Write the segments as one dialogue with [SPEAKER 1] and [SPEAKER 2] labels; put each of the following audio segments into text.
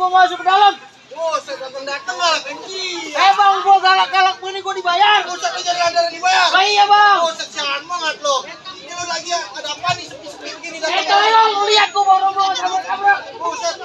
[SPEAKER 1] mau masuk ke dalam.
[SPEAKER 2] Buset, datang galak anjing.
[SPEAKER 1] Bang, gua galak-galak begini gua dibayar.
[SPEAKER 2] Buset, lu jadi lantaran dibayar.
[SPEAKER 1] Oh, iya bang.
[SPEAKER 2] Buset, sialan banget lo. Ini lu lagi ada apa nih sepi-sepi gini datang.
[SPEAKER 1] Tolong lu lihat gua baru mau tabrak-tabrak.
[SPEAKER 2] Buset,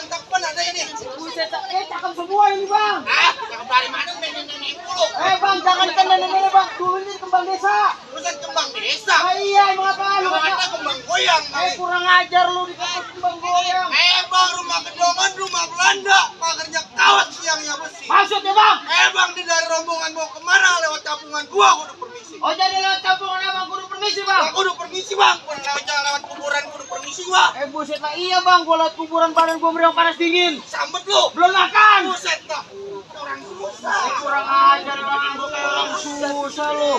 [SPEAKER 2] cakep ada ini.
[SPEAKER 1] Buset, cakep semua ini bang.
[SPEAKER 2] Cakep dari mana nenek-nenek mulu.
[SPEAKER 1] Bang, jangan kan nenek-nenek bang. Dulu ini kembang desa.
[SPEAKER 2] Buset, kembang desa.
[SPEAKER 1] Iya, emang apa lu?
[SPEAKER 2] Kata kembang goyang.
[SPEAKER 1] Kurang ajar lu dikata kembang goyang.
[SPEAKER 2] Bang, rumah kedongan, rumah Belanda. Pagernya kawat, siangnya besi.
[SPEAKER 1] Maksudnya bang?
[SPEAKER 2] Bang, di dari rombongan mau kemana lewat campungan gua kudu permisi.
[SPEAKER 1] Oh, jadi lewat campungan abang kudu permisi bang?
[SPEAKER 2] Ya, kudu permisi bang. Lewat kuburan kudu permisi gua.
[SPEAKER 1] Buset lah, iya bang, gua lewat kuburan badan gua meriang panas dingin.
[SPEAKER 2] Sambet lu.
[SPEAKER 1] Belum makan.
[SPEAKER 2] Buset dah. Orang susah.
[SPEAKER 1] Kurang ajar bang, gua kayak orang susah lu.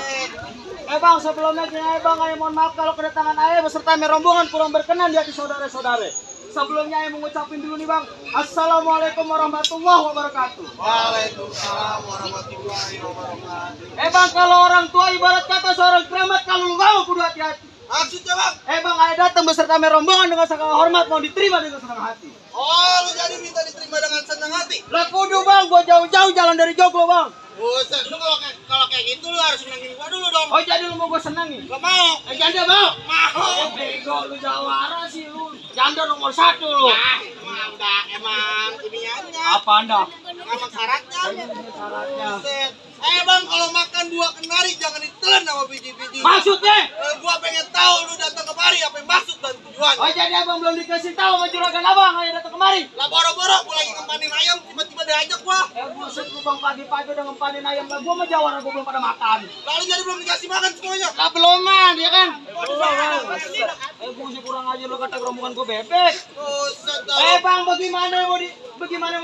[SPEAKER 1] Bang, sebelumnya gini bang, saya mohon maaf kalau kedatangan saya beserta rombongan kurang berkenan di hati saudara-saudara. Sebelumnya saya mengucapin dulu nih bang, Assalamualaikum warahmatullahi wabarakatuh.
[SPEAKER 2] Waalaikumsalam warahmatullahi wabarakatuh.
[SPEAKER 1] Bang, kalau orang tua ibarat kata seorang keramat, kalau lu mau kudu hati-hati.
[SPEAKER 2] Maksudnya bang?
[SPEAKER 1] Bang, saya datang beserta rombongan dengan segala hormat, mau diterima dengan senang hati.
[SPEAKER 2] Oh, lu jadi minta diterima dengan senang hati?
[SPEAKER 1] Lah kudu bang, gua jauh-jauh jalan dari Joglo bang.
[SPEAKER 2] Buset, lu kalau kayak gitu lu harus senangin gua dulu dong.
[SPEAKER 1] Oh, jadi lu mau gua senangin?
[SPEAKER 2] Gak mau.
[SPEAKER 1] Janda mau?
[SPEAKER 2] Mau.
[SPEAKER 1] Bego lu jawara sih lu. Janda nomor 1 lu.
[SPEAKER 2] Emang iniannya.
[SPEAKER 1] Apa anda?
[SPEAKER 2] Emang syaratnya.
[SPEAKER 1] Syaratnya.
[SPEAKER 2] Buset. Bang, kalau makan buah kenari jangan ditelan sama biji-biji.
[SPEAKER 1] Maksudnya?
[SPEAKER 2] Gua pengen tahu lu datang kemari apa yang maksud dan tujuan.
[SPEAKER 1] Oh, jadi abang belum dikasih tahu sama juragan abang ayo datang kemari.
[SPEAKER 2] Lah boro-boro gua lagi ngempanin ayam tiba-tiba diajak gua.
[SPEAKER 1] Buset lu bang, pagi-pagi udah ngempanin ayam lah. Gua mah jawara gua belum pada makan.
[SPEAKER 2] Lalu jadi belum dikasih makan semuanya.
[SPEAKER 1] Lah belum man, ya kan?
[SPEAKER 2] Buset.
[SPEAKER 1] Buset kurang aja lu kata rombongan gua bebek.
[SPEAKER 2] Buset.
[SPEAKER 1] Bang, bagaimana mau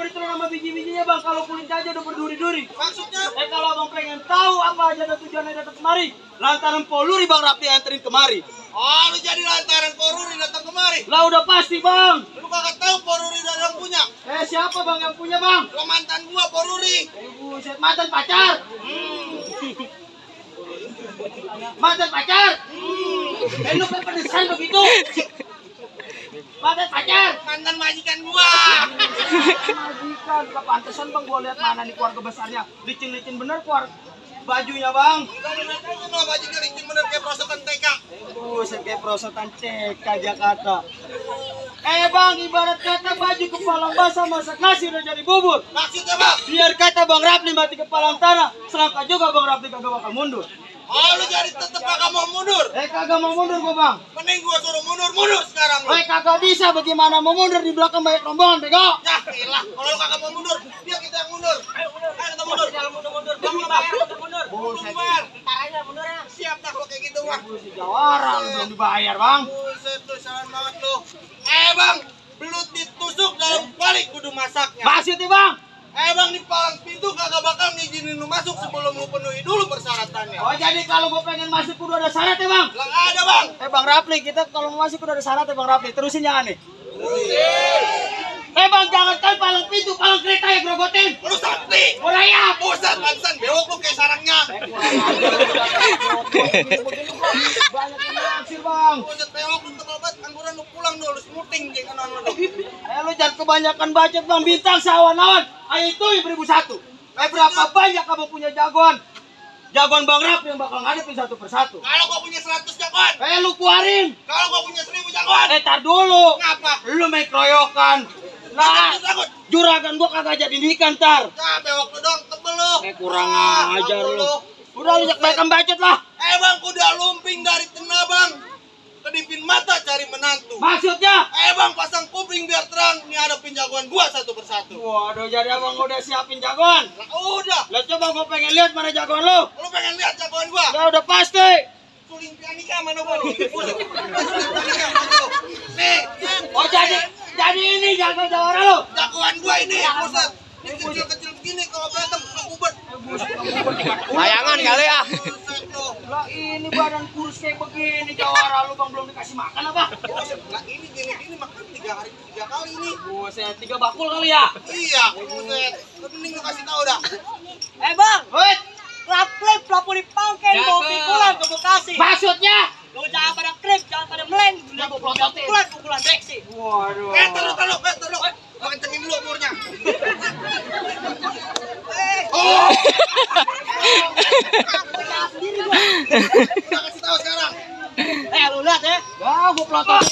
[SPEAKER 1] ditelan sama biji-bijinya bang kalau kulitnya aja udah berduri-duri.
[SPEAKER 2] Maksudnya?
[SPEAKER 1] Kalau abang pengen tahu apa aja ada tujuannya datang kemari, lantaran Poluri bang Rapi anterin kemari.
[SPEAKER 2] Oh, lu jadi lantaran Poruri datang kemari.
[SPEAKER 1] Lah udah pasti bang.
[SPEAKER 2] Lu kagak tahu Poruri udah yang punya.
[SPEAKER 1] Siapa bang yang punya bang?
[SPEAKER 2] Lo mantan gua Poruri.
[SPEAKER 1] Buset, mantan pacar. Mantan pacar. Lu kan pedesan begitu. Mantan pacar.
[SPEAKER 2] Mantan majikan gua.
[SPEAKER 1] Majikan, kepantesan bang gua lihat mana di keluarga besarnya. Licin-licin bener keluarga bajunya bang.
[SPEAKER 2] Bajunya licin bener kayak prosotan TK.
[SPEAKER 1] Buset, kayak prosotan TK Jakarta. Bang, ibarat kata baju kepalang basah masak nasi udah jadi bubur.
[SPEAKER 2] Maksudnya bang?
[SPEAKER 1] Biar kata bang Rapli mati kepalang tanah, selangkah juga bang Rapli kagak bakal mundur.
[SPEAKER 2] Oh, lu jadi tetep kagak mau mundur?
[SPEAKER 1] Kagak mau mundur gua bang.
[SPEAKER 2] Mending gua suruh mundur sekarang lu.
[SPEAKER 1] Kagak bisa, bagaimana mau mundur di belakang banyak rombongan, bego.
[SPEAKER 2] Ya ilah, kalau lu kagak mau mundur, biar kita yang mundur. Ayo kita mundur. Mundur.
[SPEAKER 1] Buset.
[SPEAKER 2] Ntar aja mundur ya. Siap dah kalau kayak gitu bang.
[SPEAKER 1] Jawara lu belum dibayar bang.
[SPEAKER 2] Buset tuh, salah banget lu. Bang, belut ditusuk dalam kuali kudu masaknya.
[SPEAKER 1] Maksudnya bang?
[SPEAKER 2] Bang, di palang pintu kagak bakal ngizinin lu masuk sebelum lu penuhi dulu persyaratannya.
[SPEAKER 1] Oh, jadi kalau gua pengen masuk kudu ada syarat ya bang?
[SPEAKER 2] Lah ada bang.
[SPEAKER 1] Bang Rapli, kita kalau mau masuk kudu ada syarat ya bang Rapli. Terusin jangan nih. Bang, jangan kan palang pintu, palang kereta ya gerogotin.
[SPEAKER 2] Lu sakti.
[SPEAKER 1] Muraya.
[SPEAKER 2] Buset, pantesan bewok lu kayak sarangnya.
[SPEAKER 1] Banyak yang naksir bang.
[SPEAKER 2] Buset, bewok lu tebal banget. Angguran lu pulang dulu, lu smoothing kayak kanan lu.
[SPEAKER 1] Lu jangan kebanyakan bacot bang, bintang seawan-awan. Ayo itu 1001. Berapa banyak kamu punya jagoan? Jagoan Bang Rap yang bakal ngadepin satu persatu.
[SPEAKER 2] Kalau gua punya 100 jagoan.
[SPEAKER 1] Lu keluarin.
[SPEAKER 2] Kalau gua punya 1000 jagoan.
[SPEAKER 1] Tar dulu.
[SPEAKER 2] Ngapa?
[SPEAKER 1] Lu main keroyokan. Nah, juragan gua kagak jadi nikah ntar.
[SPEAKER 2] Ya, bewok lu dong, tebel lu.
[SPEAKER 1] Kurang ajar lu. Udah lu banyak bacot lah.
[SPEAKER 2] Bang, kuda lumping dari tengah bang. Kedipin mata cari menantu.
[SPEAKER 1] Maksudnya?
[SPEAKER 2] Bang, pasang kuping biar terang. Nih hadapin jagoan gua satu persatu.
[SPEAKER 1] Waduh, jadi abang udah siapin jagoan.
[SPEAKER 2] Lah udah.
[SPEAKER 1] Lah coba gua pengen lihat mana jagoan lu.
[SPEAKER 2] Lu pengen lihat jagoan gua?
[SPEAKER 1] Ya udah pasti.
[SPEAKER 2] Suling pianika mana gua lu? Suling pianika mana lu? Nih.
[SPEAKER 1] Oh jadi ini jagoan jawara lu.
[SPEAKER 2] Jagoan gua ini, buset. Ini kecil-kecil begini kalau berantem kebubet.
[SPEAKER 3] Layangan kali ya.
[SPEAKER 2] Buset lu.
[SPEAKER 1] Lah ini badan kurus kayak begini jawara lu bang belum dikasih makan apa?
[SPEAKER 2] Buset, lah ini gini makan 3 hari 3 kali ini.
[SPEAKER 1] Buset, 3 bakul kali ya?
[SPEAKER 2] Iya, buset. Mending lu kasih tahu dah.
[SPEAKER 3] Bang,
[SPEAKER 1] Wait,
[SPEAKER 3] Rapli pelapor di Pangken, bawa pikulan ke Bekasi.
[SPEAKER 1] maksudnya?
[SPEAKER 3] Lu jangan pada krip, jangan pada meleng.
[SPEAKER 1] Udah gua pelototin.
[SPEAKER 3] Pukulan Deksi.
[SPEAKER 1] Waduh.
[SPEAKER 2] Terus. Lu kencengin dulu umurnya. Udah kasih tahu sekarang.
[SPEAKER 3] Lu lihat ya.
[SPEAKER 1] Gak, gue pelotot.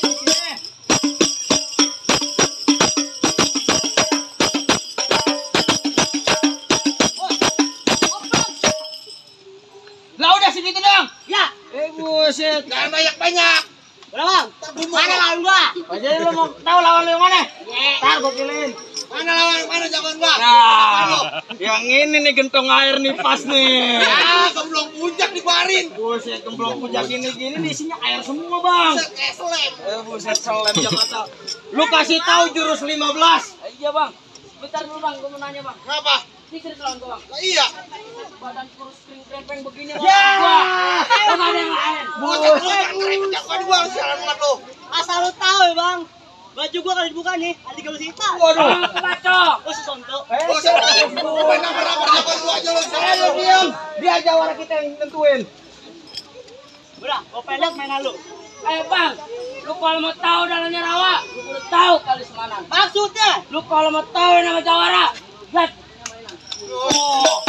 [SPEAKER 1] Lah udah segitu dong.
[SPEAKER 3] Ya.
[SPEAKER 1] Buset.
[SPEAKER 2] Jangan banyak-banyak.
[SPEAKER 3] Udah bang. Mana lawan gua?
[SPEAKER 1] Jadi lu mau tahu lawan lu yang mana? Ntar gue pilihin.
[SPEAKER 2] Mana lawan mana jagoan gua?
[SPEAKER 1] Nah, yang ini nih gentong air nih pas nih.
[SPEAKER 2] Ah, gemblong puncak dikeluarin.
[SPEAKER 1] Buset, gemblong puncak gini isinya air semua, Bang.
[SPEAKER 2] Buset, kayak selem.
[SPEAKER 1] Buset, selem Jakarta. Lu kasih tahu jurus 15. Iya, Bang. Bentar dulu, Bang, gua mau nanya, Bang.
[SPEAKER 2] Kenapa?
[SPEAKER 1] Dikit lawan gua, Bang.
[SPEAKER 2] Lah iya.
[SPEAKER 1] Badan kurus kering krempeng begini, Bang.
[SPEAKER 3] Ya.
[SPEAKER 1] Gua ada yang lain.
[SPEAKER 2] Buset, lu jangan ngerepet jagoan gua, sialan banget lu.
[SPEAKER 3] Asal lu tahu ya bang. Baju gua kalau dibuka nih, adik gak sita.
[SPEAKER 1] Waduh, kacau.
[SPEAKER 3] Oh si Sonto.
[SPEAKER 2] Buset, lu main nampak jagoan gua aja lu.
[SPEAKER 1] Ayo diam. Dia jawara kita yang nentuin.
[SPEAKER 3] Udah, gua pendek mainan lu.
[SPEAKER 1] Bang, lu kalau mau tahu dalamnya rawa, lu udah tahu kali semanan.
[SPEAKER 3] Maksudnya?
[SPEAKER 1] Lu kalau mau tahu nama jawara, lihat mainan.
[SPEAKER 2] Oh.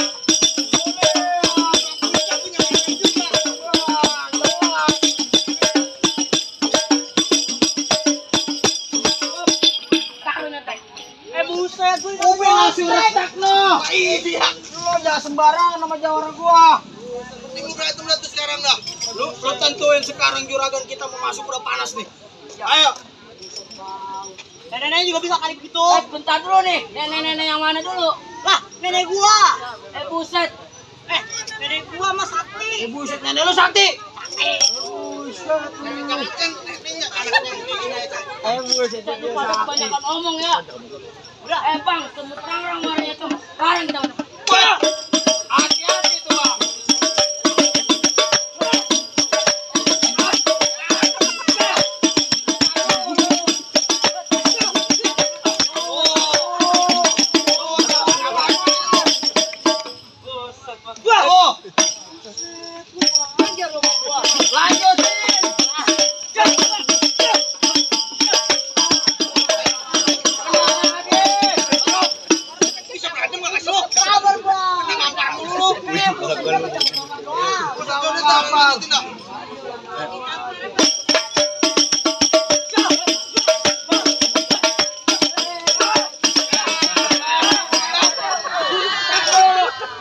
[SPEAKER 3] Buset, gue
[SPEAKER 1] Gue ngasih retak lo.
[SPEAKER 2] Iya.
[SPEAKER 1] Lo jangan sembarangan nama jawara gua.
[SPEAKER 2] Penting lu berantem tuh sekarang dah.
[SPEAKER 1] Lu tentuin sekarang juragan kita mau masuk udah panas nih. Ayo.
[SPEAKER 3] nenek juga bisa kali begitu.
[SPEAKER 1] Bentar dulu nih. Nenek yang mana dulu?
[SPEAKER 3] Lah, nenek gua.
[SPEAKER 1] Buset.
[SPEAKER 3] Nenek gua Mas Sakti.
[SPEAKER 1] Buset, nenek lu Sakti.
[SPEAKER 2] Buset. Kamu kan neneknya anaknya ini aja.
[SPEAKER 1] Buset,
[SPEAKER 4] Lu pada kebanyakan omong ya.
[SPEAKER 3] Udah,
[SPEAKER 4] Bang, semut orang warnanya tuh. Sekarang kita udah.
[SPEAKER 1] Wah, hati-hati tuh bang. Oh, lanjutin.
[SPEAKER 2] Bisa berantem gak kasih lu?
[SPEAKER 3] sabar bang.
[SPEAKER 2] Ini ngapain dulu?
[SPEAKER 3] Udah
[SPEAKER 2] Udah tahu lanjutin dah.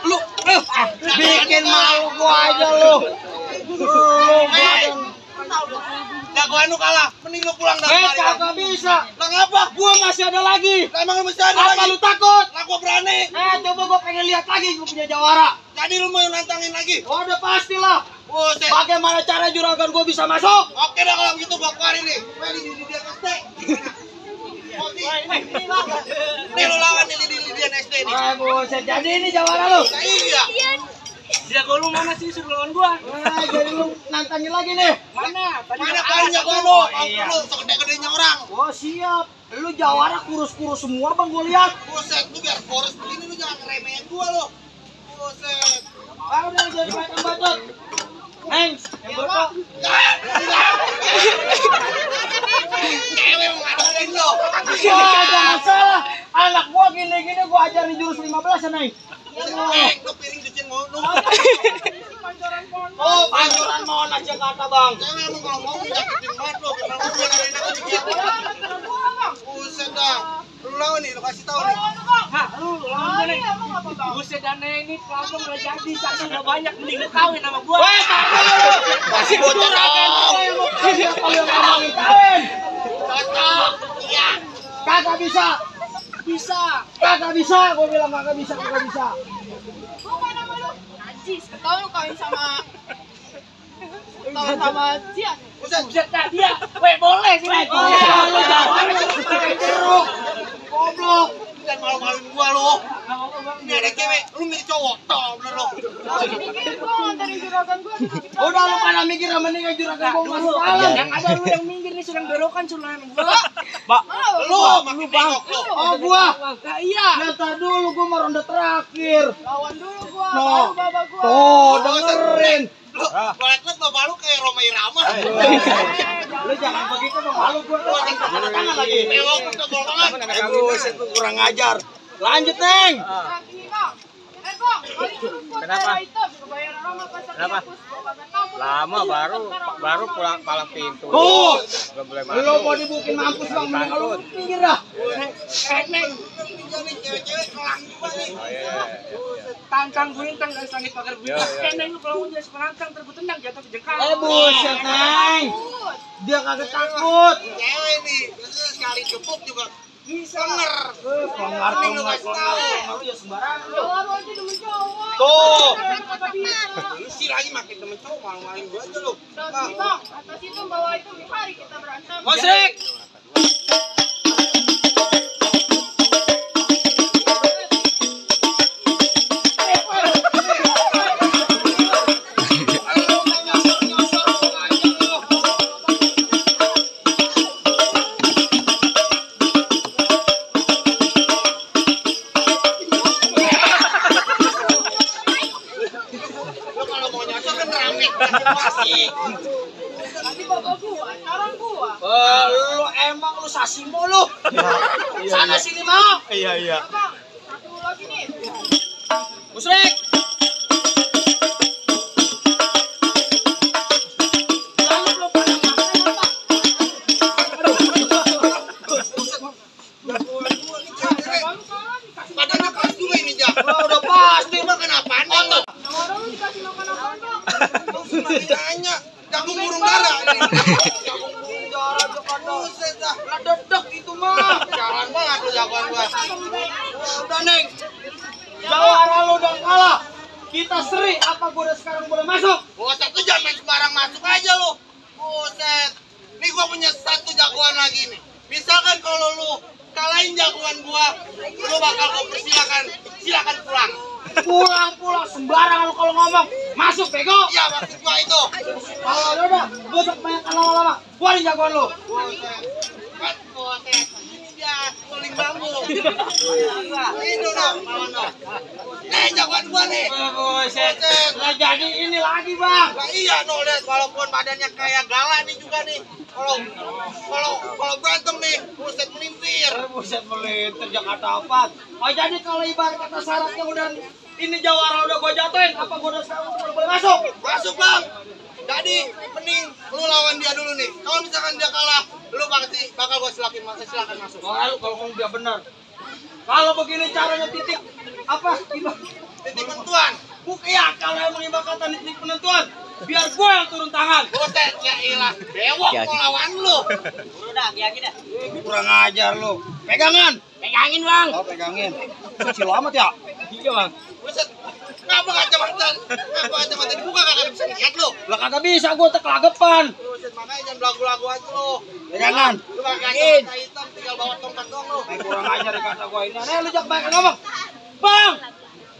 [SPEAKER 2] Lu,
[SPEAKER 1] Bikin malu gua aja lu.
[SPEAKER 2] jagoan lu kalah. Mending lu pulang dari mari.
[SPEAKER 1] Kagak bisa.
[SPEAKER 2] Lah ngapa?
[SPEAKER 1] Gua masih ada lagi.
[SPEAKER 2] Lah emang lu mesti ada
[SPEAKER 1] Apa
[SPEAKER 2] lagi?
[SPEAKER 1] lu takut?
[SPEAKER 2] Lah gua berani.
[SPEAKER 1] Coba gua pengen lihat lagi gua punya jawara.
[SPEAKER 2] Jadi lu mau nantangin lagi?
[SPEAKER 1] Oh, udah pastilah.
[SPEAKER 2] Buset.
[SPEAKER 1] Bagaimana cara juragan gua bisa masuk?
[SPEAKER 2] Oke dah kalau gitu gua keluarin nih. Di dia SD. Nih lu lawan nih di dia SD nih.
[SPEAKER 1] Buset, jadi ini jawara lu.
[SPEAKER 2] Nah, iya.
[SPEAKER 3] jago lu mana sih sebelum gua?
[SPEAKER 1] Jadi lu nantangin lagi nih.
[SPEAKER 3] Mana?
[SPEAKER 2] Mana kalian jagoan lu? Lu segede-gedenya orang.
[SPEAKER 1] Oh, siap. Lu jawara kurus-kurus semua bang gua lihat.
[SPEAKER 2] Buset, lu biar boros begini lu jangan ngeremehin gua lu. Buset.
[SPEAKER 1] Udah jadi batut. Neng, yang botak.
[SPEAKER 2] Cewek mau ngatain lu.
[SPEAKER 1] Jangan salah. Anak gua gini-gini gua ajarin jurus 15 ya, Neng.
[SPEAKER 2] Lu piring cuciin mau lu.
[SPEAKER 1] Oh, pancoran Monas Jakarta, Bang.
[SPEAKER 2] Cewek emang kalau mau nyakitin banget lu. Kenapa gua ngadain aku dikit. Buset dah. Lu lawan nih, lu kasih tahu nih.
[SPEAKER 3] Hah, lu lawan gua nih. Buset dan ini pelaku udah jadi, saksi udah banyak mending lu kawin sama gua.
[SPEAKER 1] Weh, masih bocor kalau yang ngomongin kawin.
[SPEAKER 2] Cocok. Iya.
[SPEAKER 1] Kagak bisa.
[SPEAKER 3] Bisa.
[SPEAKER 1] Kagak bisa. Gua bilang kagak bisa.
[SPEAKER 4] Najis, kau lu kawin sama dia.
[SPEAKER 2] Buset.
[SPEAKER 3] Buset dah dia. Weh, boleh sih. Weh.
[SPEAKER 1] Lu jawara jeruk. Goblok.
[SPEAKER 2] Jangan malu-maluin gua lu. Ini ada cewek, lu milih cowok. Toh, bener lu.
[SPEAKER 4] Mikir gua nganterin juragan gua.
[SPEAKER 1] Udah lu pada mikir mendingan juragan gua masuk alam.
[SPEAKER 3] Yang ada lu yang minggir nih sudah belokan sulan gua.
[SPEAKER 2] Lu makin nengok lu.
[SPEAKER 1] Oh, gua.
[SPEAKER 3] Nah, iya.
[SPEAKER 1] Ntar dulu gua mau ronde terakhir.
[SPEAKER 4] Lawan dulu gua,
[SPEAKER 1] No.
[SPEAKER 4] baru babak gua.
[SPEAKER 1] Tuh, dengerin.
[SPEAKER 2] Lu, liat bapak lu kayak Roma Irama.
[SPEAKER 1] Lu jangan begitu dong, malu gua tuh angkat tangan lagi.
[SPEAKER 2] Nengok lu tebal banget.
[SPEAKER 1] Buset, lu kurang ajar. Lanjut, Neng.
[SPEAKER 4] Nah, gini, Bang. Bang.
[SPEAKER 3] Kenapa? Kenapa?
[SPEAKER 4] Lama
[SPEAKER 3] baru pulang palang pintu.
[SPEAKER 1] Tuh,
[SPEAKER 3] Gak boleh
[SPEAKER 1] lo mau dibukin mampus bang, mending kalau lu pinggir dah.
[SPEAKER 3] Neng,
[SPEAKER 2] Ini cewek-cewek kelang juga nih.
[SPEAKER 3] oh iya. Tantang guintang dari langit pagar buta. Neng lu kalau udah sepenantang tergutendang jatuh ke jengkal.
[SPEAKER 1] Buset neng, dia kagak takut.
[SPEAKER 2] Cewek nih, biasanya sekali jepuk juga
[SPEAKER 3] Bisa.
[SPEAKER 2] denger.
[SPEAKER 1] Pengar
[SPEAKER 2] Mending lu kasih tahu.
[SPEAKER 1] lu ya sembarangan lu.
[SPEAKER 4] Jawab aja demen cowok.
[SPEAKER 1] Tuh.
[SPEAKER 4] Kagak bisa.
[SPEAKER 2] Isi lagi makin temen cowok, maling-maling gua aja lu.
[SPEAKER 4] Terus nih bang, atas itu bawah itu hari kita berantem.
[SPEAKER 1] Musik.
[SPEAKER 2] Lu kalau mau nyasar kan rame. Masih.
[SPEAKER 4] Nanti bapak gua, sekarang gua.
[SPEAKER 1] Lu emang lu sasimo lu. Sana sini mau. Iya.
[SPEAKER 4] Bang, satu lagi nih.
[SPEAKER 1] Musrik. Lalu lu pada makan apa?
[SPEAKER 2] Jagoan gua nih cewek.
[SPEAKER 4] Kamu salah dikasih
[SPEAKER 2] Badannya pas juga ini, Jak.
[SPEAKER 1] Udah pasti
[SPEAKER 2] Makan apaan nih? Lu?
[SPEAKER 4] yang orang lu dikasih makan apa bang?
[SPEAKER 2] Lu semakin nanya. Jagung burung dara ini. Jagung burung dara Jakarta. Buset dah.
[SPEAKER 1] dedek itu mah.
[SPEAKER 2] Jalan banget lu jagoan gua.
[SPEAKER 1] Udah neng. Jawara lu udah kalah. Kita seri apa gua udah sekarang boleh masuk?
[SPEAKER 2] Buset tuh jangan main sembarang masuk aja lu. Buset. Nih gua punya satu jagoan lagi nih. Misalkan kalau lu kalahin jagoan gua, lu bakal gua persilakan pulang.
[SPEAKER 1] Pulang sembarangan lu kalau ngomong. Masuk bego.
[SPEAKER 2] Iya maksud gua itu.
[SPEAKER 1] Kalau udah, gua usah kebanyakan lama-lama. Keluarin jagoan lu.
[SPEAKER 2] Buset. Buset. Ini dia guling bambu. Ini dong, lawan dong. Nih jagoan gua nih.
[SPEAKER 1] Buset. Nggak jadi ini lagi bang.
[SPEAKER 2] Nah, iya no, lihat walaupun badannya kayak gala nih juga nih. Kalau berantem nih, buset melimpir.
[SPEAKER 1] Buset melintir Jakarta apa? Oh jadi kalau ibarat kata syaratnya udah ini Jawara udah gua jatuhin, apa gua udah sekarang udah boleh masuk?
[SPEAKER 2] Masuk bang. Jadi mending lu lawan dia dulu nih. Kalau misalkan dia kalah, lu bakal gua silakan masuk.
[SPEAKER 1] Kalau ngomong dia benar. Kalau begini caranya titik apa?
[SPEAKER 2] Titik penentuan.
[SPEAKER 1] Ya kalau emang ibarat kata titik penentuan, biar gua yang turun tangan.
[SPEAKER 2] Buset ya ilah, bewok mau lawan lu.
[SPEAKER 3] Udah, ya kita.
[SPEAKER 1] Kurang ajar lu. Pegangan.
[SPEAKER 3] Pegangin bang.
[SPEAKER 1] Oh pegangin. Kecil amat ya?
[SPEAKER 3] Iya bang.
[SPEAKER 2] Buset, ngapa kacamata dibuka kagak bisa lihat lu.
[SPEAKER 1] Lah kagak bisa gua terkelagepan.
[SPEAKER 2] Buset, makanya jangan belagu-lagu aja lu.
[SPEAKER 1] Pegangan.
[SPEAKER 2] Lu pakai kacamata hitam tinggal bawa tongkat doang lu.
[SPEAKER 1] Kurang ajar kata gua ini. Lu jangan banyak ngomong. Bang,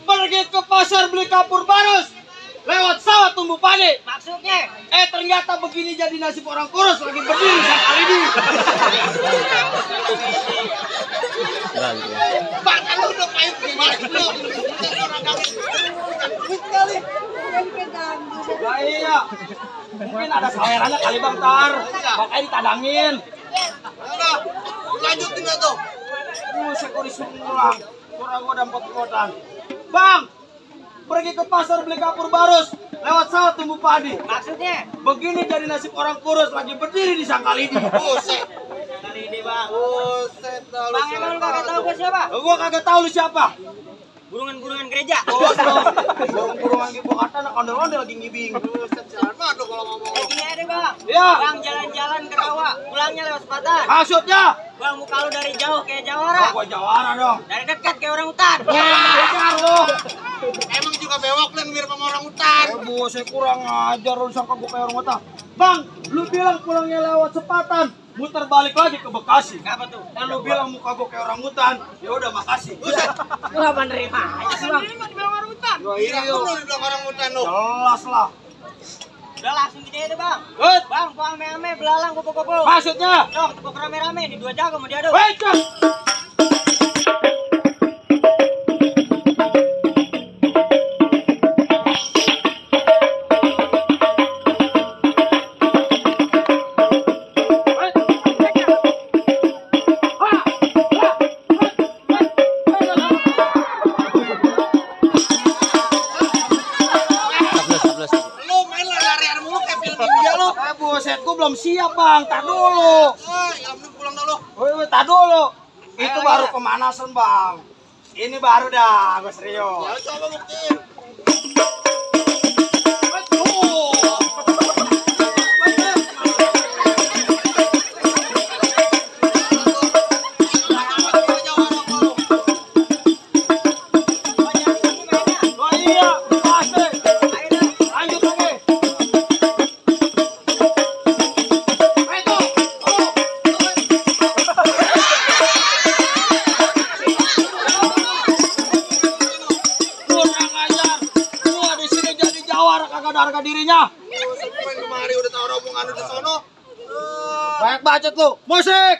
[SPEAKER 1] pergi ke pasar beli kapur barus. Lewat sawah tumbuh padi.
[SPEAKER 3] Maksudnya?
[SPEAKER 1] Ternyata begini jadi nasib orang kurus lagi berdiri sekali ini.
[SPEAKER 2] Bang, kan lu udah pahit gimana lu?
[SPEAKER 1] Nah, iya. Mungkin ada sawerannya kali bang tar. Makanya ditadangin.
[SPEAKER 2] Udah, lanjutin dah tuh.
[SPEAKER 1] Saya kok disuruh pulang. Kurang gua dapat kotan. Bang, pergi ke pasar beli kapur barus. Lewat sawah tumbuh padi.
[SPEAKER 3] Maksudnya?
[SPEAKER 1] Begini jadi nasib orang kurus lagi berdiri di sangkal ini.
[SPEAKER 2] Buset.
[SPEAKER 3] Kali ini bang.
[SPEAKER 2] Buset dah lu.
[SPEAKER 3] Bang emang lu kagak tahu gua siapa?
[SPEAKER 1] Gua kagak tahu lu siapa.
[SPEAKER 3] Burungan gereja.
[SPEAKER 1] Burung-burungan ibu kata anak ondel-ondel lagi ngibing.
[SPEAKER 2] Buset, jalan banget lu kalau ngomong lu.
[SPEAKER 3] Gini aja bang.
[SPEAKER 1] Ya.
[SPEAKER 3] Bang jalan-jalan ke rawa, pulangnya lewat sepatan.
[SPEAKER 1] Maksudnya?
[SPEAKER 3] Bang muka lu dari jauh kayak Jawara.
[SPEAKER 1] Gua Jawara dong.
[SPEAKER 3] Dari dekat kayak orang hutan.
[SPEAKER 1] Ajar lu.
[SPEAKER 2] Emang juga bewok lu mirip sama orang hutan.
[SPEAKER 1] Saya kurang ajar lu sangka gua kayak orang hutan. Bang, lu bilang pulangnya lewat sepatan. Muter balik lagi ke Bekasi.
[SPEAKER 3] Apa tuh?
[SPEAKER 1] Lu bilang muka gua kayak orang hutan. Ya udah makasih.
[SPEAKER 2] Buset.
[SPEAKER 3] Lu gak menerima aja sih bang.
[SPEAKER 4] Ini mah dibilang orang hutan.
[SPEAKER 2] Iya, bener dibilang orang hutan lu.
[SPEAKER 1] Jelas lah.
[SPEAKER 3] Udah langsung gini aja bang.
[SPEAKER 1] Good.
[SPEAKER 3] Bang, gua ame-ame belalang kupu-kupu.
[SPEAKER 1] Maksudnya?
[SPEAKER 3] Dong, tepuk rame-rame nih 2 jago mau diaduk.
[SPEAKER 1] Wait, bang, tak dulu.
[SPEAKER 2] Ya mending pulang dah lo.
[SPEAKER 1] Woi, tak dulu. Itu baru pemanasan bang. Ini baru dah, gue serius.
[SPEAKER 2] Ya coba buktiin.
[SPEAKER 1] Oh iya, pasti. Lanjut lagi. Kurang ajar. Gua di sini jadi jawara kagak ada harga dirinya.
[SPEAKER 2] Main kemari udah tahu rombongan udah sono.
[SPEAKER 1] Banyak bacot lu. Musik.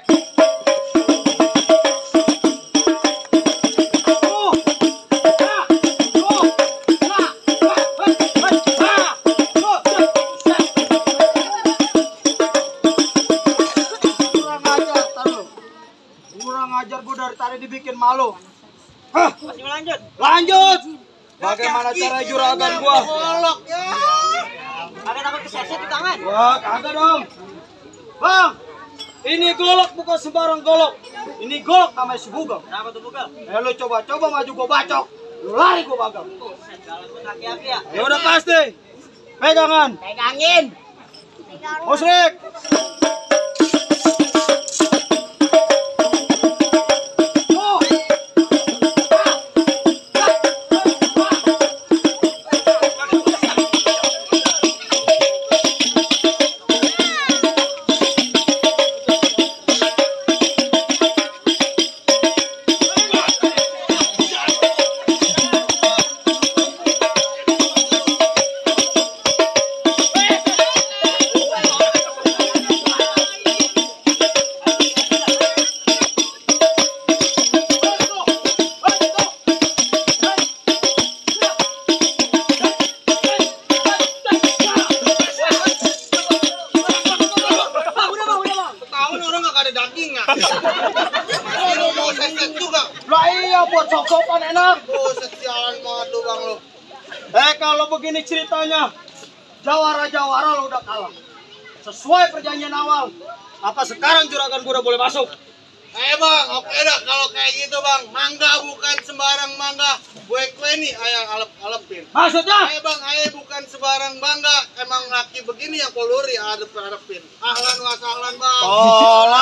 [SPEAKER 1] Kurang ajar, taruh. Kurang ajar gua dari tadi dibikin malu. Hah,
[SPEAKER 3] Masih lanjut.
[SPEAKER 1] lanjut. Bagaimana cara juragan gua?
[SPEAKER 2] Golok ya.
[SPEAKER 3] Ada takut keseset di tangan.
[SPEAKER 1] Wah, kagak dong. Bang, ini golok bukan sembarang golok. Ini golok namanya sebugel.
[SPEAKER 3] Kenapa tuh buka?
[SPEAKER 1] Lu coba-coba maju gua bacok. Lu lari gua bagal.
[SPEAKER 3] Jalan buat laki-laki ya.
[SPEAKER 1] Ya udah pasti. Pegangan.
[SPEAKER 3] Pegangin.
[SPEAKER 1] Musrik.
[SPEAKER 2] Ketahuan orang gak ada dagingnya. Masih lu mau seset juga.
[SPEAKER 1] Lah iya buat sok-sokan enak.
[SPEAKER 2] Buset sialan banget lu bang lu.
[SPEAKER 1] Kalau begini ceritanya, jawara-jawara lo udah kalah. Sesuai perjanjian awal. Apa sekarang juragan gua udah boleh masuk?
[SPEAKER 2] Bang, oke dah kalau kayak gitu bang. Mangga bukan sembarang mangga. Kue nih ayang alep-alepin.
[SPEAKER 1] Maksudnya?
[SPEAKER 2] Bang, bukan sembarang mangga. Emang laki begini yang poluri adep-adepin. Ahlan wa sahlan bang.
[SPEAKER 1] Tolak.